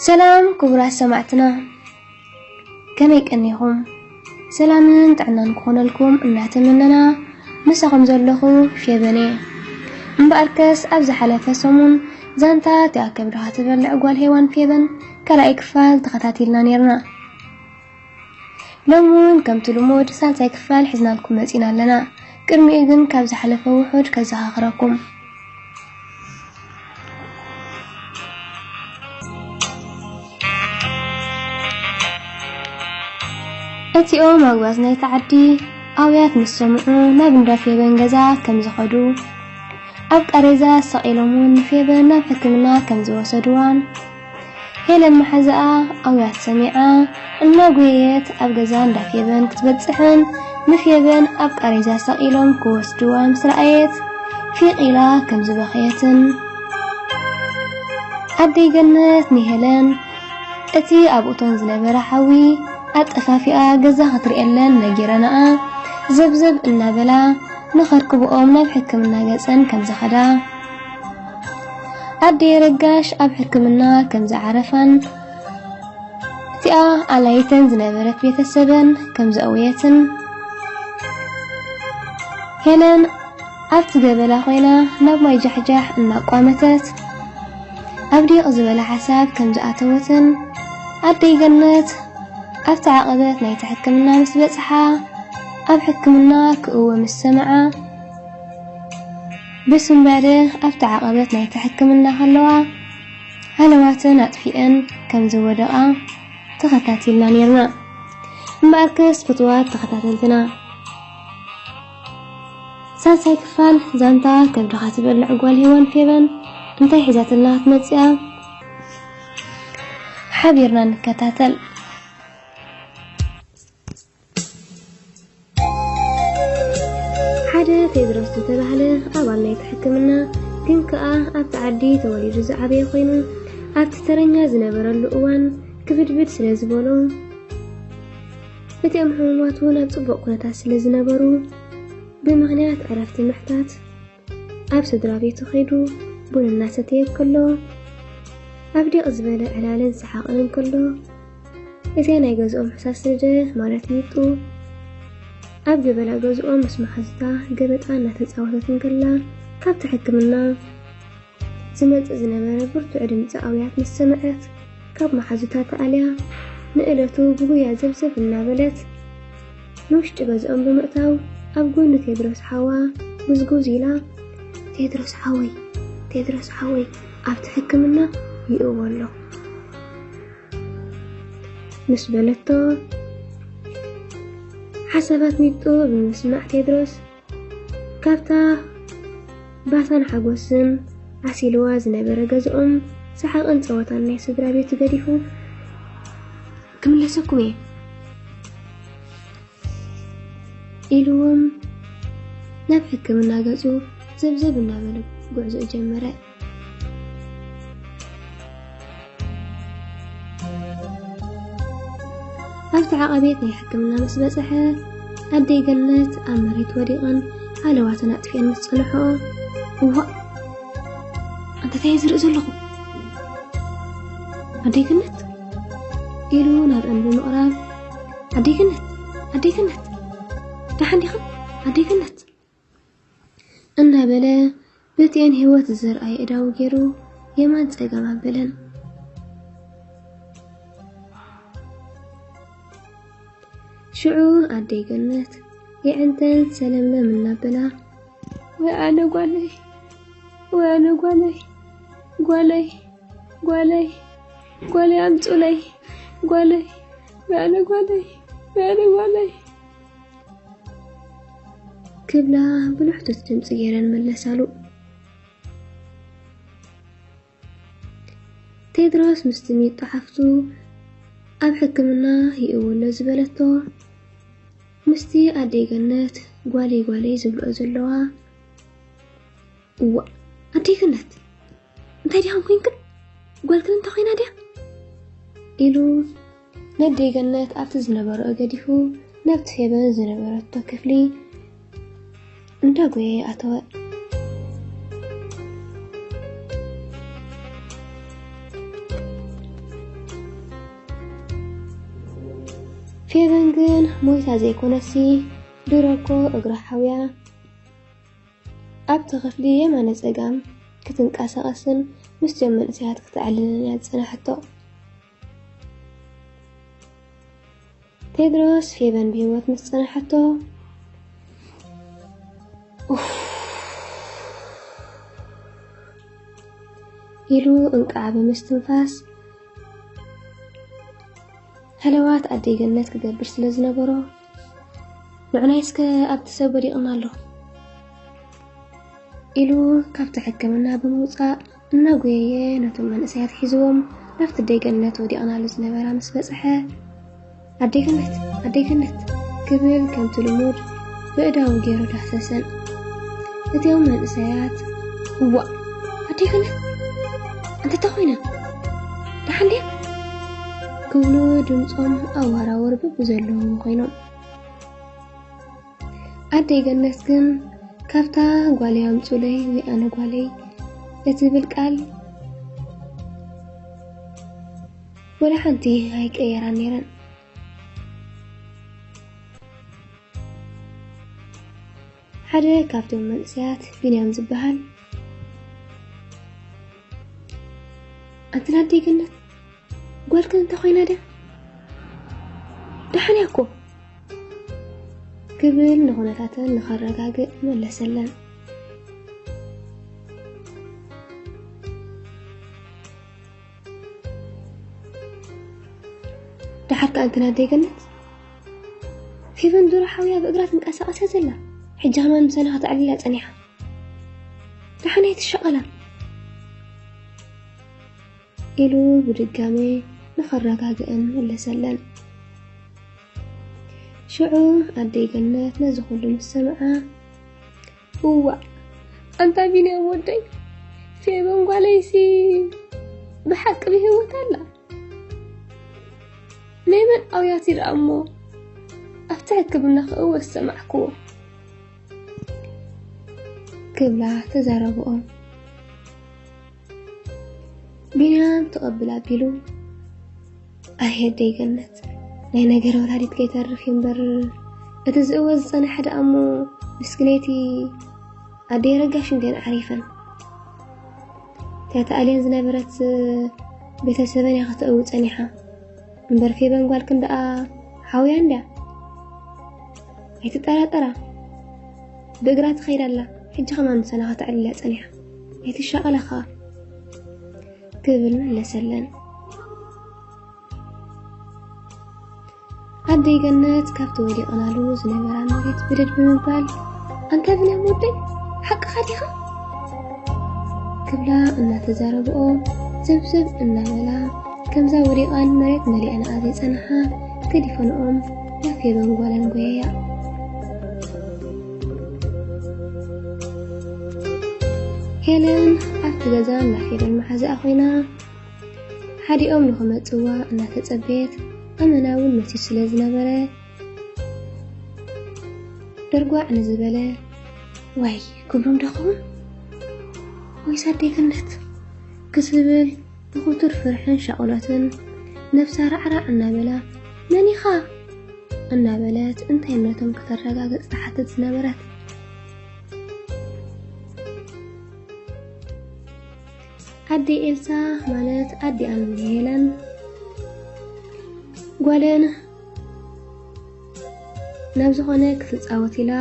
ሰላም ክቡራት ሰማዕትና፣ ከመይ ቀኒኹም? ሰላምን ጥዕናን ክኾነልኩም እናተመነና፣ ምሳኹም ዘለኹ ፌበን እየ። እምበኣርከስ ኣብ ዝሓለፈ ሰሙን ዛንታ እቲኣ ከብድኻ ትበልዕ ጓል ሄዋን ፌበን ካልኣይ ክፋል ተኸታቲልና ኔርና። ሎሚ እውን ከምቲ ልሙድ ሳልሳይ ክፋል ሒዝናልኩም መጺና ኣለና። ቅድሚኡ ግን ካብ ዝሓለፈ ውሑድ ከዘኻኽረኩም። እቲኦም ኣጉባዝ ናይቲ ዓዲ ኣውያት ምስ ሰምዑ ናብ እንዳ ፌበን ገዛ ከም ዝኸዱ፣ ኣብ ቃሬዛ ሰቒሎም እውን ንፌበን ናብ ሕክምና ከም ዝወሰድዋን፣ ሄለን መሓዛኣ ኣውያት ሰሚዓ እናጎየየት ኣብ ገዛ እንዳ ፌበን ክትበጽሕን ንፌበን ኣብ ቃሬዛ ሰቒሎም ክወስድዋ ምስ ረኣየት ፊቕ ኢላ ከም ዝበኸየትን፣ ኣደይ ገነት ንሄለን እቲ ኣብ እቶን ዝነበረ ሓዊ ኣጠፋፊኣ ገዛ ክትርእየለን ነጊረንኣ፣ ዘብዘብ እናበላ ንኸርክብኦም ናብ ሕክምና ገጸን ከም ዝኸዳ፣ ኣደይ ረጋሽ ኣብ ሕክምና ከም ዝዓረፋን፣ እቲኣ ኣላይተን ዝነበረት ቤተሰበን ከም ዘእውየትን፣ ሄለን ኣብቲ ገበላ ኮይና ናብ ማይ ጃሕጃሕ እናቋመተት ኣብ ዲቕ ዝበለ ሓሳብ ከም ዝኣተወትን፣ ኣደይ ገነት ኣብቲ ዓቐበት ናይቲ ሕክምና ምስ በጽሓ፣ ኣብ ሕክምና ክእወ ምስ ሰምዓ፣ ብስንባደ ኣብቲ ዓቐበት ናይቲ ሕክምና ከለዋ፣ ሃለዋተን ኣጥፊአን ከም ዝወደቓ ተኸታቲልና ኔርና። እምበኣርከስ ፍቱዋት ተኸታተልትና፣ ሳልሳይ ክፋል ዛንታ ከብድኻ ትበልዕ ጓል ሄዋን ፌበን እንታይ ሒዛትልና ክትመጽእ እያ? ሓቢርና ንከታተል። ሓደ ቴድሮስ ዝተባህለ ኣባል ናይቲ ሕክምና፣ ግን ከኣ ኣብቲ ዓዲ ተወሊዱ ዝዓበየ ኮይኑ፣ ኣብቲ ተረኛ ዝነበረሉ እዋን ክብድብድ ስለ ዝበሎ፣ እቲኦም ሕሙማቱ ናብ ጽቡቕ ኩነታት ስለ ዝነበሩ፣ ብምኽንያት ዕረፍቲ ምሕታት ኣብ ስድራ ቤቱ ከይዱ ቡን እናሰተየ ከሎ፣ ኣብ ዲቕ ዝበለ ዕላልን ሰሓቕን እንከሎ፣ እዚኣ ናይ ገዝኦም ሕሳስ ልደ ማለት ሚጡ ኣብ ገበላ ገዝኦም ምስ መሓዙታ ገበጣ እናተጻወተት እንከላ፣ ካብቲ ሕክምና ዝመጽእ ዝነበረ ብርቱዕ ድምጺ ኣውያት ምስ ሰምዐት፣ ካብ መሓዙታ ተኣልያ ንእለቱ ብጉያ ዘብዘብ እናበለት ንውሽጢ ገዝኦም ብምእታው፣ ኣብ ጎኒ ቴድሮስ ሓዋ ጉዝጉዝ ኢላ፣ "ቴድሮስ ሓወይ፣ ቴድሮስ ሓወይ፣ ኣብቲ ሕክምና ይእወ ኣሎ" ምስ በለቶ፣ ሓሳባት ሚጡ ብምስማዕ ቴድሮስ ካብታ ባሳን ሓጎስን ዓሲልዋ ዝነበረ ገዝኦም፣ ሰሓቕን ጸወታን ናይ ስድራ ቤቱ ገዲፉ፣ "ክምለሰኩም እየ" ኢልዎም ናብ ሕክምና ገጹ ዘብዘብ እናበለ ጉዕዞ ጀመረ። ኣብቲ ዓቐቤት ናይ ሕክምና ምስ በጽሐ፣ ኣደይ ገነት ኣብ መሬት ወዲቐን ሃለዋተን ኣጥፊአን ምስ ጸንሕኦ፣ "እዋእ! ኣንታ እንታይ እየ ዝርኢ ዘለኹ? ኣደይ ገነት?" ኢሉ ናብአን ብምቕራብ፣ "ኣደይ ገነት! ኣደይ ገነት! ደሓን ዲኻ? ኣደይ ገነት!" እናበለ በቲአን ህይወት ዝዘርኣየ እዳው ገይሩ የማን ጸጋም ኣበለን። ሽዑ ኣደይ ገነት የዕንተን ሰለምለም እናበላ፣ "ወይ ኣነ ጓለይ፣ ወይ ኣነ ጓለይ፣ ጓለይ፣ ጓለይ፣ ጓለይ ኣምጹለይ፣ ጓለይ፣ ወይ ኣነ ጓለይ፣ ወይ ኣነ ጓለይ" ክብላ ብልሕቱት ድምጺ ገይረን መለሳሉ። ቴድሮስ ምስቲ ሚጡ ሓፍቱ ኣብ ሕክምና ይእወሎ ዝበለቶ፣ ምስቲ ኣደይ ገነት ጓለይ ጓለይ ዝብልኦ ዘለዋ፣ "እዋእ፣ ኣደይ ገነት፣ እንታይ ዲኻን ኮይንክን? ጓልክን እንተ ኮይና ድያ?" ኢሉ ነደይ ገነት ኣብቲ ዝነበረኦ ገዲፉ ናብቲ ፌበን ዝነበረቶ ክፍሊ እንዳጎየ ኣተወ። ፌቨን ግን ሞይታ ዘይኮነሲ፣ ድሮ እኮ እግራ ሓውያ ኣብቲ ክፍሊ የማነ ጸጋም ክትንቀሳቐስን ምስቶም መንእሰያት ክተዕልልን እያ ዝጸናሕቶ። ቴድሮስ ፌቨን ብህይወት ምስ ጸናሕቶ፣ ኡፍ ኢሉ እንቃዕ ብምስትንፋስ፣ ሃለዋት ኣደይ ገነት ክገብር ስለ ዝነበሮ፣ "ንዑናይ እስከ ኣብቲ ሰብ ወዲቕና ኣሎ" ኢሉ ካብቲ ሕክምና ብምውጻእ እናጎየየ ነቶም መንእሰያት ሒዝዎም ናብቲ ኣደይ ገነት ወዲቕናሉ ዝነበራ ምስ በጽሐ፣ "ኣደይ ገነት፣ ኣደይ ገነት" ክብል ከምቲ ልሙድ ብእዳዉ ገይሩ ዳህሰሰን። እቲኦም መንእሰያት፣ "እዋእ፣ ኣደይ ገነት፣ እንታይ ኮይና? ደሓን ድያ?" ክብሉ ድምጾም ኣዋራወር ብብዘለዎም ኮይኖም። ኣደይ ገነት ግን ካብታ "ጓለይ ኣምጹለይ" ወይ "ኣነ ጓለይ" እትብል ቃል ወላ ሓንቲ ኣይቀየራን ነይረን። ሓደ ካብቶም መንእሰያት ቢንያም ዝበሃል፣ "ኣንትን ኣደይ ገነት፣ ጓልክን እንተ ኮይና ድያ? ደሓን እያ እኮ" ክብል ንኹነታተን ንኸረጋግእ መለሰለን። ደሓር ከኣ እንትን ኣደይ ገነት፣ ፌቨን ድሮ ሓውያ ብእግራ ትንቀሳቐስ እያ ዘላ። ሕጂ ከማን ምሳና ከተዕልል እያ ጸኒሓ። ደሓን ኣይትሻቐላ ኢሉ ብድጋሜ ንኸረጋግእን መለሰለን። ሽዑ ኣደይ ገነት ነዚ ኩሉ ምስ ሰምዓ፣ "እዋእ፣ ኣንታ ቢንያም ወደይ፣ ፌቨን ጓለይሲ ብሓቂ ብህይወት ኣላ? ናይ መን ኣውያት እዩ ደኣ እሞ ኣብቲ ሕክምና ክእወ ዝሰማዕክዎ?" ክብላ ተዛረብኦም። ቢንያም ተቐብል ኣቢሉ፣ "ኣይ ኣደይ ገነት፣ ናይ ነገር ወላዲት ከይተርፍ እዩ እምበር፣ እቲ ዝእወ ዝጸንሐ ደኣ እሞ ምስኪነይቲ ኣደይ ረጋሽ እንድየን ዓሪፈን። እታ ተኣልየን ዝነበረት ቤተሰበን እያ ከተእዊ ጸኒሓ። እምበር ፌቨን ጓልክን ደኣ ሓውያ እንድያ። ኣይትጠራጠራ፣ ብእግራ ትኸይድ ኣላ። ሕጂ ከማን ምሳና ከተዕልል እያ ጸኒሓ። ኣይትሻቐላ ከኣ" ክብል መለሰለን። ኣደይ ገነት ካብቲ ወዲቐናሉ ዝነበራ መሬት ብድድ ብምባል፣ "ኣንታ ብንያም ወደይ፣ ሓቅኻ ዲኻ?" ክብላ እናተዛረብኦ፣ ዘብዘብ እናበላ፣ ከምዛ ወዲቐን መሬት መሊኣንኣ ዘይጸንሓ፣ ገዲፈንኦም ናብ ፌቨን ጓለን ጎየያ። ሄለን ኣብቲ ገዛ እንዳ ፌቨን መሓዛኣ ኮይና፣ ሓዲኦም ንኽመጽዋ እናተጸበየት፣ ኣመና እውን መሲሱ ስለ ዝነበረ፣ ደርጓዕ ንዝበለ፣ "ዋይ፣ ክብሮም ዶ ኸውን? ወይስ ኣደይ ገነት?" ክትብል ብኽቱር ፍርሕን ሻቕሎትን ነፍሳ ራዕራዕ እናበላ፣ "መን ኢኻ?" እናበለት እንታይነቶም ከተረጋግጽ ትሓትት ዝነበረት። ኣደይ ኤልሳ ማለት ኣዲኣን ሄለን ጓለን ናብ ዝኾነ ክትጻወት ኢላ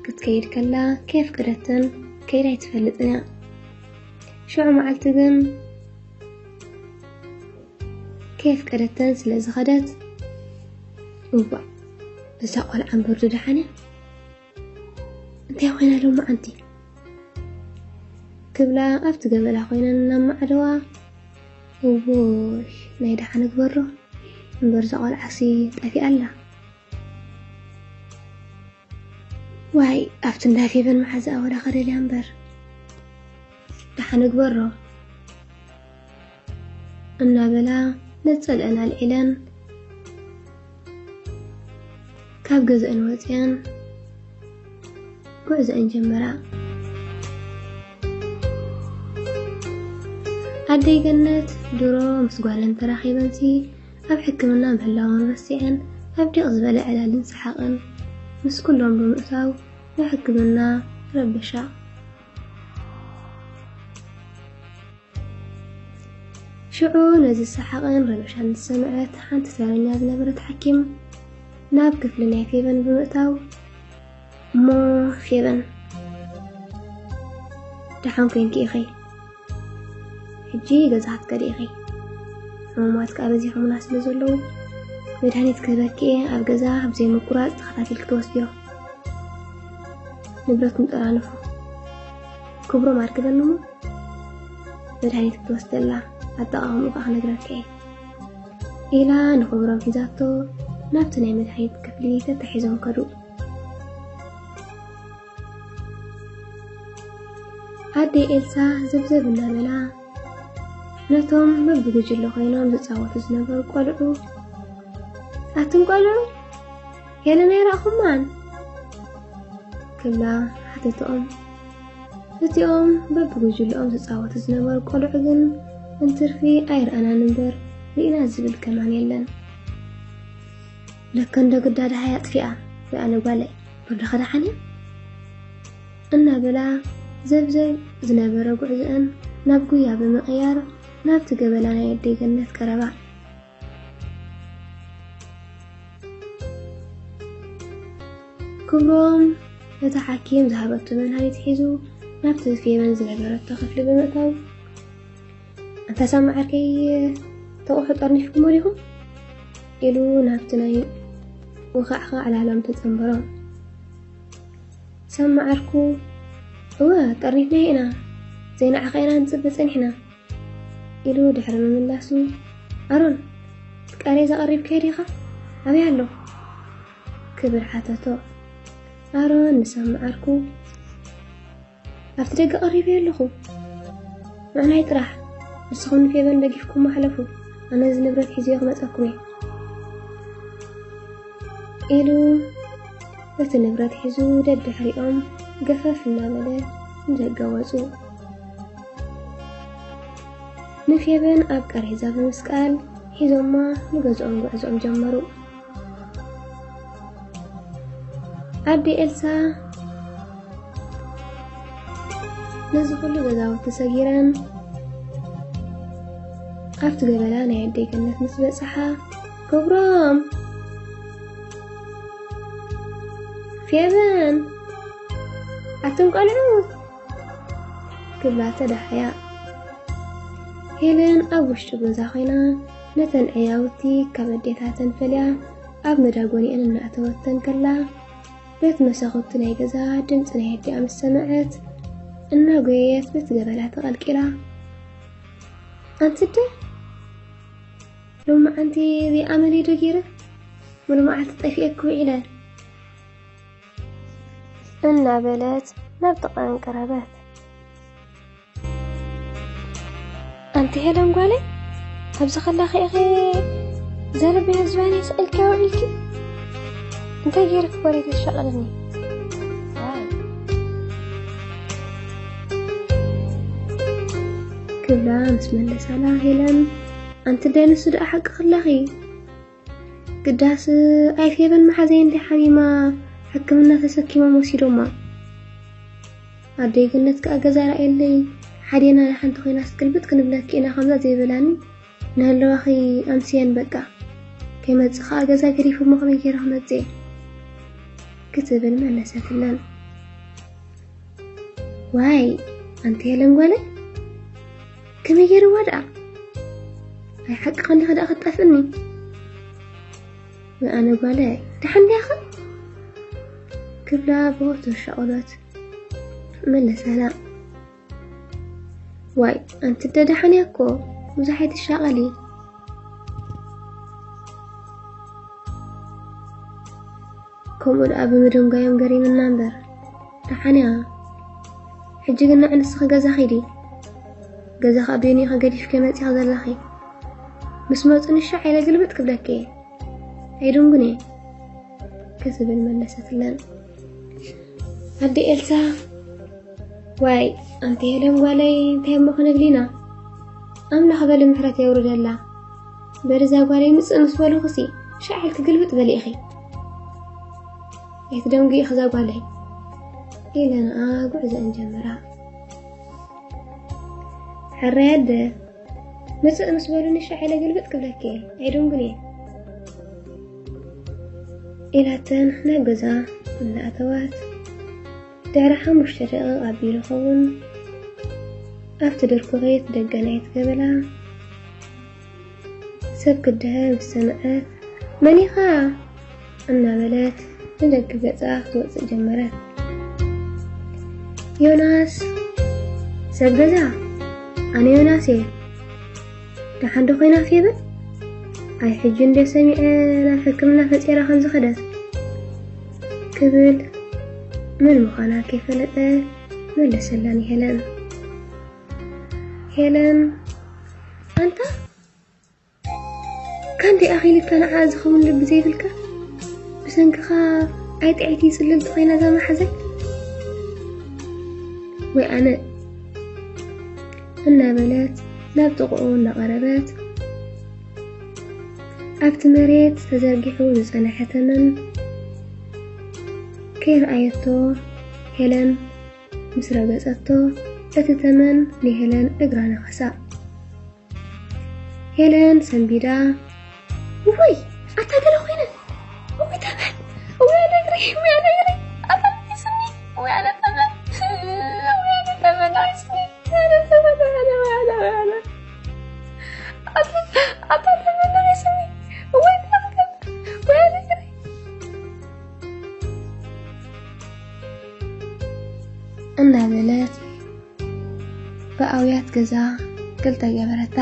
ክትከይድ ከላ ከየፍቀደተን ከይዳ ኣይትፈልጥን እያ። ሽዑ መዓልቲ ግን ከየፍቀደተን ስለ ዝኸደት፣ "እዋእ፣ እዛ ቆልዓ እምበር ዶ ደሓን እያ? እንታይ ኮይና ሎማዓንቲ?" ክብላ ኣብቲ ገበላ ኮይነን እናማዕደዋ፣ "እዎይ፣ ናይ ደሓን እግበሮ እምበር እዛ ቆልዓሲ ጠፊኣ ኣላ። ዋይ፣ ኣብቲ እንዳ ፌቨን መሓዛኣ ወላ ከደልያ እምበር ደሓን እግበሮ" እናበላ ነጸልአን ኣልዒለን ካብ ገዝአን ወጺኣን ጉዕዘአን ጀመራ። ኣደይ ገነት ድሮ ምስ ጓለን ተራኺበንሲ ኣብ ሕክምና ምህላወን ረሲዐን ኣብ ዲቕ ዝበለ ዕላልን ሰሓቕን ምስ ኩሎም ብምእታው፣ ንሕክምና ረበሻ። ሽዑ ነዚ ሰሓቕን ረበሻን ዝሰምዐት ሓንቲ ተረኛ ዝነበረት ሓኪም ናብ ክፍሊ ናይ ፌቨን ብምእታው፣ "እሞ ፌቨን፣ ደሓን ኮንኪ ኢኺ? ሕጂ ገዛ ክትከዲ ኢኺ። ሕሙማት ከኣ በዚሖምና ስለ ዘለዉ፣ መድሃኒት ክህበኪ እየ፣ ኣብ ገዛ ኣብ ዘይምቁራጽ ተኸታቲልኪ ትወስድዮ። ንብረት ምጠራንፎ። ክብሮም ኣርክበኒ እሞ መድሃኒት ክትወስደላ፣ ኣጠቓቕምኡ ከኣ ክነግረኪ እየ" ኢላ ንክብሮም ሒዛቶ ናብቲ ናይ መድሃኒት ክፍሊ ተታሒዞም ከዱ። ኣደ ኤልሳ ዘብዘብ እናበላ ነቶም በብጉጅለ ኮይኖም ዝጻወቱ ዝነበሩ ቆልዑ፣ "ኣቱም ቆልዑ፣ ሄለን ኣይረኣኹማን?" ክብላ ሓተተኦም። እቲኦም በብጉጅለኦም ዝጻወቱ ዝነበሩ ቆልዑ ግን እንትርፊ ኣይረኣናን እምበር ርኢና ዝብል ከማን የለን። "ለከ እንዶ ግዳ ደሃይ ኣጥፊኣ ወይ ኣነ ጓለይ፣ ብርድኺ ደሓን እዩ?" እናበላ ዘብዘብ ዝነበረ ጉዕዞአን ናብ ጉያ ብምቕያር ናብቲ ገበላ ናይ ኣደይ ገነት ቀረባ። ክብሮም ነታ ሓኪም ዝሃበቶ መድሃኒት ሒዙ ናብቲ ፌቨን ዝነበረቶ ክፍሊ ብምእታው፣ "ኣንታ ሳማ ዓርከይ፣ ተቑሑ ጠርኒፍኩሞ ዲኹም?" ኢሉ ናብቲ ናይ ውኻዕኻዕ ላሎም ተጸንበሮ። ሳማ ዓርኩ፣ "እወ፣ ጠርኒፍናዮ ኢና፣ ዘይንዓኻ ኢና ንጽበ ጸኒሕና" ኢሉ ድሕሪ ምምላሱ፣ "ኣሮን፣ እቲ ቃሬዛ ቀሪብካዮ ዲኻ? ኣበይ ኣሎ?" ክብል ሓተቶ። ኣሮን ንሳማ ዓርኩ፣ "ኣብቲ ደገ ቀሪበዮ ኣለኹ። ምዕናይ ጥራሕ፣ ንስኹም ንፌቨን ደጊፍኩሞ ሕለፉ፣ ኣነ እዚ ንብረት ሒዘዮ ክመጸኩም እየ" ኢሉ እቲ ንብረት ሒዙ ደድሕሪኦም ገፈፍ እናበለ ንደገ ወጹ። ንፌቨን ኣብ ቃሬዛ ብምስቃል ሒዞማ ንገዝኦም ጉዕዞኦም ጀመሩ። ኣደ ኤልሳ ነዚ ኩሉ ገዛውቲ ሰጊረን ኣብቲ ገበላ ናይ ኣደይ ገነት ምስ በጽሓ፣ "ክብሮም፣ ፌቨን፣ ኣቱም ቆልዑ!" ክብላ ተዳሃያ። ሄለን ኣብ ውሽጢ ገዛ ኮይና ነተን ዕያውቲ ካብ ኣዴታተን ፈልያ ኣብ መዳጎኒአን እናእተወተን ከላ፣ በቲ መሳኹቲ ናይ ገዛ ድምፂ ናይ ኣዲኣ ምስ ሰምዐት፣ እናጎየየት በቲ ገበላ ተቐልቂላ፣ "ኣንቲ ኣደ፣ ሎማዓንቲ ዘይኣመለይ ዶ ገይረ? ሙሉ መዓልቲ ጠፊኤ እኮ ውዒለ" እናበለት ናብ ጥቓኣን ቀረበት። "ኣንቲ ሄለን ጓለይ፣ ኣብዚ ከለኺ ኢኺ ዘረቢያ ዝባን ስኢልክያ ውዒልኪ? እንታይ ገይርኪ ጓለይ ተሻቕልኒ?" ክብላ ምስ መለሳላ ሄለን፣ "ኣንቲ ኣደ ንሱ ደኣ ሓቂ ከለኺ? ግዳስ ኣይ ፌቨን መሓዘይ እንዲ ሓሚማ ሕክምና ተሰኪሞም ወሲዶማ። ኣደይ ገነት ከኣ ገዛ ርኣየለይ፣ ሓዴና ሓንቲ ኮይና ስቅልብጥ ክንብለኪ ኢና ከምዛ ዘይበላኒ ንህልዋኺ ኣምስየን በቃ። ከይመጽእ ከኣ ገዛ ገዲፉ እሞ ከመይ ገይረ ክመጽእ?" ክትብል መለሰትለን። "ዋይ ኣንቲ ሄለን ጓለይ፣ ከመይ ገይርዋ ደኣ? ኣይ ሓቂ ከሊኺ ደኣ ክትጠፍእኒ? ኣነ ጓለይ ደሓን ዲያኺ?" ክብላ ብሆቶ ሻቕሎት መለሳላ። "ዋይ ኣንቲ ኣደ ደሓን እያ እኮ፣ ብዙሕ ኣይትሻቐሊ። ከምኡ ደኣ ብምድንጓዮም ገሪምና እምበር ደሓን እያ። ሕጂ ግን ንዒ ንስኺ ገዛ ኺዲ። ገዛ ኸኣ በይኑ ኢኺ ገዲፍኪ መጺኺ ዘለኺ። ምስ መጹ ንሻዕ ኢለ ግልብጥ ክብለኪ እየ። ኣይድንጉን እየ" ክትብል መለሰትለን። ኣደ ኤልሳ፣ "ዋይ ኣንቲ ሄለን ጓለይ፣ እንታይ እሞ ክንብል ኢና? ኣምላኽ በሊ ምሕረት የውርደላ። በሊ እዛ ጓለይ ምጽእ ምስ በልኹሲ፣ ሻዕል ክግልብጥ በሊ ኢኺ። ኣይትደንጉ ኢኺ ዛጓለይ። ኢለንኣ ጉዕዘአን ጀመራ። ሕራይ ኣደ፣ ምጽእ ምስ በሉኒ ሻዕለ ግልብጥ ክብለኪ እየ፣ ኣይደንጉን እየ። ኢላተን ናብ ገዛ እናኣተዋት ድሕሪ ሓሙሽተ ደቂቕ ኣቢሉ ኸውን ኣብቲ ድርኩኺት ደገ ናይቲ ገበላ ሰብ ክድሀ ምስ ሰምዐት፣ "መን ኢኻ?" እናበለት ንደገ ገጻ ክትወጽእ ጀመረት። ዮናስ፣ ሰብ ገዛ፣ ኣነ ዮናስ እየ። ደሓን ዶ ኮይና ፌበን? ኣይ ሕጂ እንደ ሰሚዐ ናብ ሕክምና ፈጺራ ከም ዝኸደት ክብል መን ምዃና ከይፈለጠ መለሰላ ንሄለን። ሄለን፣ ኣንታ ካንዲ ኣኺልካ ንዓ ዝኸውን ልቢ ዘይብልካ፣ ብሰንክኻ ኣይ ጥዕይቲ ጽልልቲ ኮይና እዛ መሓዘይ። ወይ ኣነ እናበለት ናብ ጥቕኡ እናቐረበት ኣብቲ መሬት ተዘርጊሑ ዝጸንሐ ተመን ከይረኣየቶ ሄለን ምስ ረገጸቶ እቲ ተመን ንሄለን እግራ ነኸሳ። ሄለን ሰንቢዳ፣ "ውይ ኣታ ገለ ኮይነ፣ ውይ ተመን፣ ውይ ኣነ እግረይ፣ ውይ ኣነ እግረይ፣ ኣታ መሊስኒ፣ ውይ ኣነ ተመን፣ ውይ ኣነ ተመን፣ ኣነ ተመን፣ ኣነ ተመን፣ ኣነ ተመን፣ ኣነ ተመን፣ ኣነ ተመን፣ ኣታ፣ ኣታ ተመን መሊስኒ፣ ውይ ኣነ ተመን፣ ውይ ኣነ እግረይ" እናበለት ብኣውያት ገዛ ክልተ ገበረታ።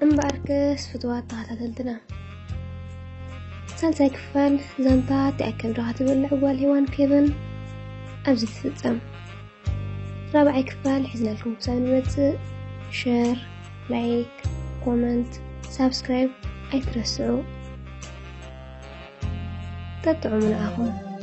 እምበኣርከስ ፍትዋት ተኸታተልትና፣ ሳልሳይ ክፋል ዛንታ እቲኣ ከብድኻ ትበልዕ ጓል ሄዋን ፌበን ኣብዚ ትፍጸም። ራብዓይ ክፋል ሒዝናልኩም ክሳብ ንመጽእ፣ ሸር፣ ላይክ፣ ኮመንት፣ ሳብስክራይብ ኣይትረስዑ። ጠጥዑሙ ንዓኹም።